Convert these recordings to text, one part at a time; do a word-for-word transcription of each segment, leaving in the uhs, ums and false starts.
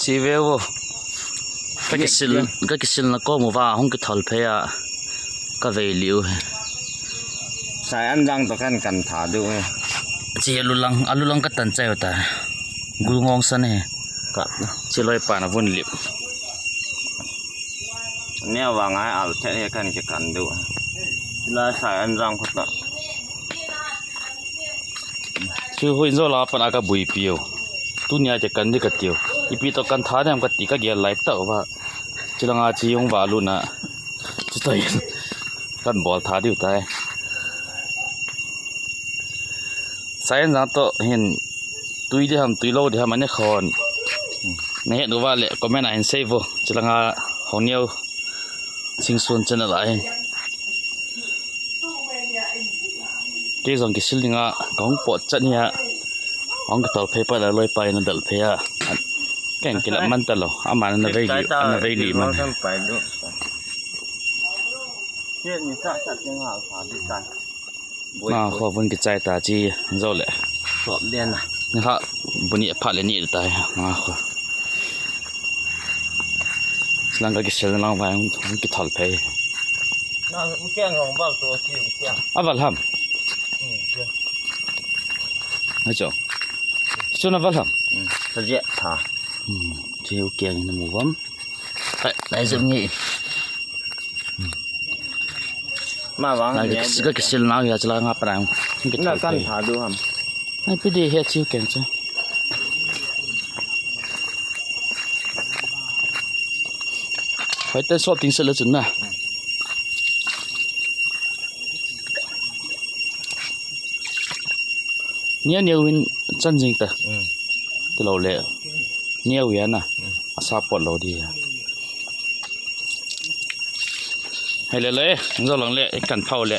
Ti ve vo. Ka kisil, ka kisil na kom uva hung kithol phei a. Ka vei liu he. Sai an jang to kan kan tha du he. Chi alu lang, alu lang ka tan chai ta. Gul ngong san he. Ka. Chi loi pa na vun lip. Nia vang ai al the he kan ki kan du. La sai an jang khut na. Chu hui zo la pan a ka bui piu. Tunia te kan di ka tiu. Ipi to kan tha dem ka ti ka gel lai tau va. Chilanga chi hung va lu na. Chu to in. Kan bol tha diu tai. Sai an jang to hin tui di ham, tui lo di ham, ane khon. Na het uva le comment a hin sei vo. Chilanga hong niau. Singsun channel a hin. Kei jong kisil dinga, ka hung pot chat nia. Hung ka tol phei pa la loi pa in a dal phei a. Ken kila man ta lo. Ama na vei li, na vei li man. Kan pai du. Ye ni sa sa ting ha sa di kan. Na kho vun kichai ta chi zo le. Sop den na. Ni kha buni pha le ni ta. Na kho. Lang ka kisil lang vai hung kithol phei. Na u keng long bal to chi u keng. A val ham. Hmm, keng. Hai cho. Cho na val ham. Hmm, sa je tha. Hmm, chi u keng na mu vam. Hai, lai zem ngi. Ma vang. Lai ka kisil na ya chala nga pra. Na kan tha du ham. Ai pi de he chi u keng cha. Hoi ten sop ting sel chun na. Nia nia win chan jing ta. Hmm. Ti lo le. Nia wi ana. Hmm. Asa pot lo di. Hei le le, zo lang le, kan phau le.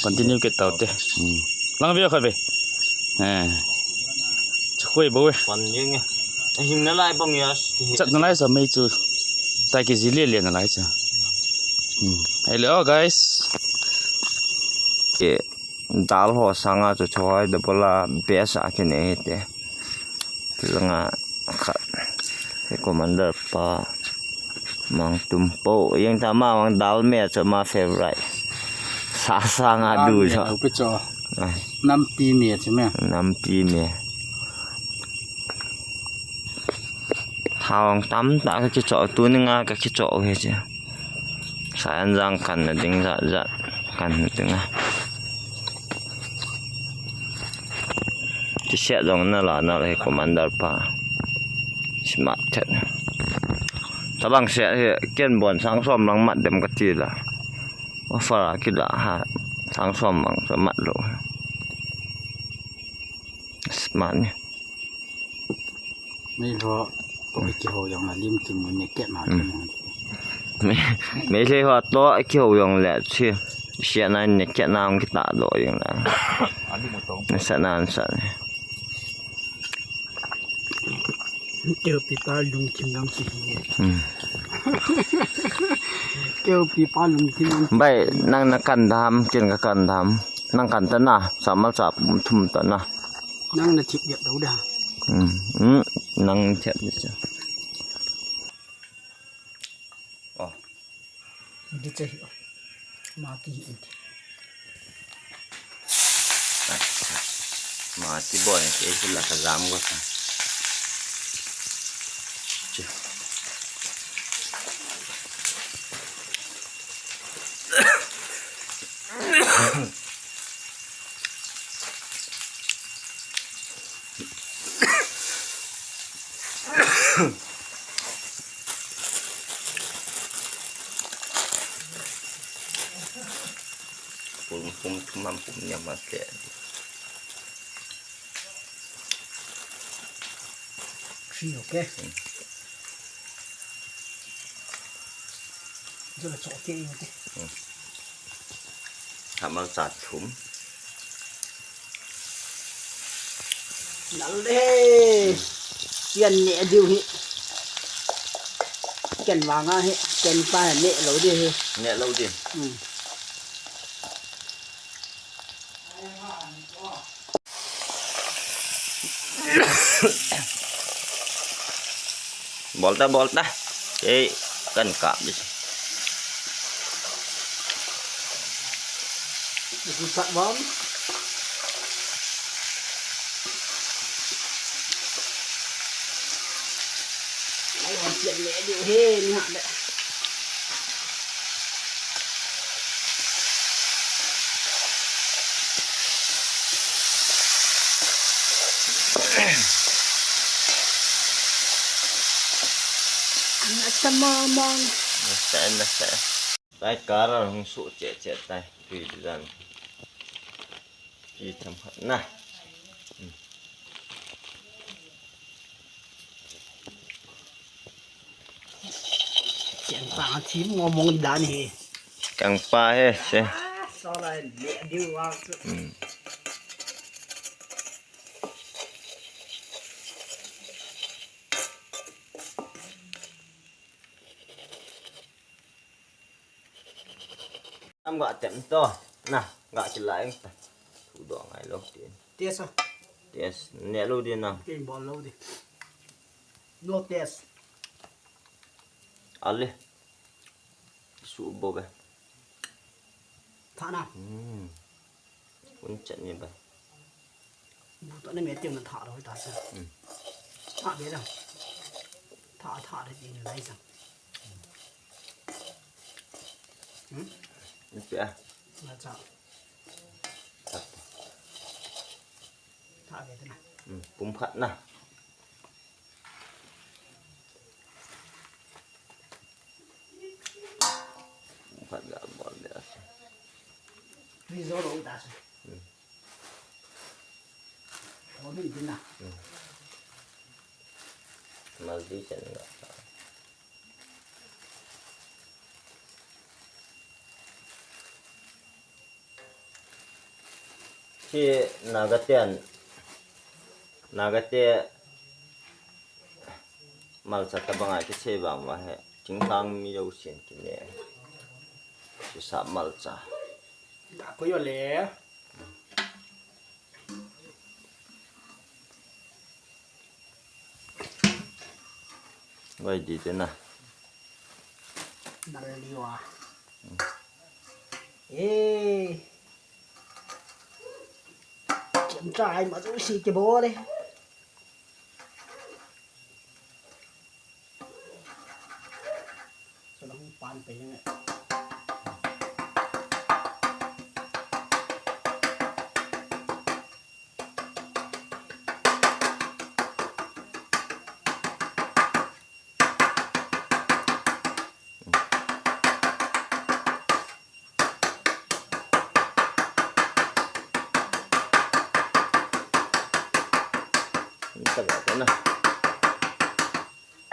Continue ke tau te. Hmm. Lang ve kha ve. Eh. Chukoi bo ve. Pan yeng e. Hing na lai bang ya. Chat na lai sa mei chu. Tai ki zi le le na lai chu. Hmm. Hello guys. Ke dal ho sanga chu choi da bola besa ke ne te. Langa khat. He commander pa. Mang tum po. Yang ta ma mang dal me chu ma favorite. Sa sanga du chu. Pe chu. Nampi me chu me. Nampi me. Hawng tam ta ka kicho tu ni nga ka kicho he che. Sa an jang kan na ding ja ja kan na ding a. Ti sia jong na la na le commander pa. Smart that. Tabang sia he ken bon sang som lang mat dem ka ti la. Offer a kila ha sang som mang so mat lo. Smart ni. Mei lo, ko ki ho yang na lim kim mun ne ke na. Mei, mei le ho to ki ho yang le chi. Sia na ne ke na ang kita do yang na. Na sa na sa. Keu pi pa lung kim dang si hi. Hmm. Keu pi pa lung kim dang. Bai, nang na kan dam, ken ka kan dam. Nang kan ta na, sa mal sa pum thum ta na. Nang na chip ya dau da. Hmm. Hmm. Nang chip ya. Oh. Di che hi. Ma ki hi. Ma ti bon ke la ka jam go ta. Che. Pum, pum, pum, pum, niam ma ke. Free, okay. Hmm. Jala cho ke, okay. Hmm. Thamal cha thum. Lal de. Ken ne diu hi. Ken vanga hi. Ken pa ne lo di hi. Ne lo di. Hmm. Bol ta, bol ta. Kei kan kap di. Kusat bom. Ai, hon sian le diu he, ni ha le. Nasa mamang. Nasa, nasa. Tai kara hung su che che tai. Tui dan. Ki tham khat na. Kiang pa thim ngomong dan hi. Kiang pa he se. Ah, so la le diu wa. Hmm. Am ga tem to. Na, ga kilai ta. Thu do ngai lo tin. Test a. Test. Ne lo din na. Kin bol lo di. No test. Ale. Su bo be. Tha na. Hmm. Kun chat ni ba. Bu to ne me tem na tha lo ta sa. Hmm. Tha be da. Tha, tha de din lai sa. Hmm? Ni pe a. Na cha. Tha. Tha be da na. Hmm. Pum khat na. Phat ga bol dia. Ri zo lo ta se. Hmm. Lo mi din na. Hmm. Mal di chen ga. Hi Naga ten, Naga te malcha tabang a kichei vang va he. Thingthang mi jousen kine. Sisa malcha. Da ko yo le. Vai di te na. Dal liwa. Hmm. Eh. Kiểm tra ai mà dấu xì cái bố đi. Sao nó không pan pe nge.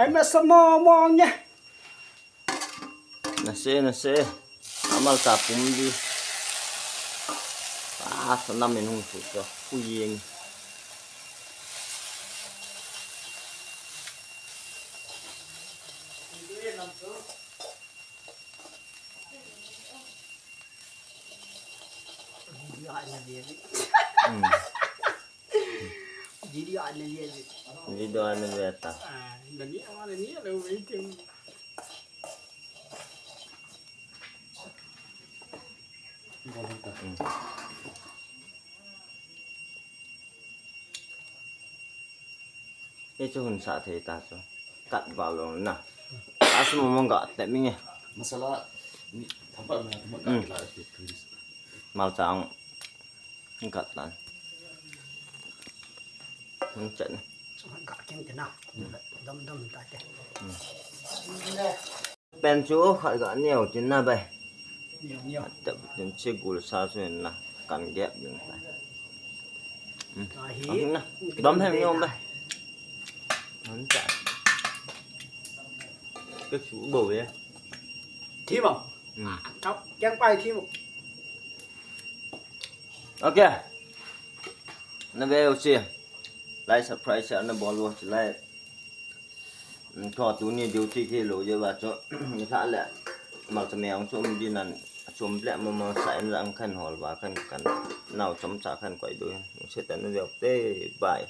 Em mà sao mò mò nhé. Nase, nase. Amal ta pum di. Ah, sana min hung pu to. Pu yeng. Hmm. Video ana liya. Video ana liya ta. Ah, nani ama nani lo waiting. Hmm. Hichu hun sa thei ta chu. Kat val lo na. Asu mong ga te mi nge. Masala ni thampat ma thampat ka la. Malcha ang. Kat tan. Hun chat na. Ga ken te na. Dam dam ta te. Pen chu khat ga neo chin na bai. Neo, neo. Tep chin chi gul sa chu na kan gep ding bai. Hmm. Ahi. Ahi na. Dam hem neo bai. Hun chat. Ka chu bo ve. Thi mo. Hmm. Chap, keng pai thi mo. Ok. Na ve u si. Like, subscribe, share na bol u si like. Tho tuni duty thi lo je ba chu. Ni sa le. Malcha me ang chu um di nan. Chum ble mo mo sa in lang khan hol ba khan kan. Nau chom cha khan koi du. Se ta na ve te. Bye.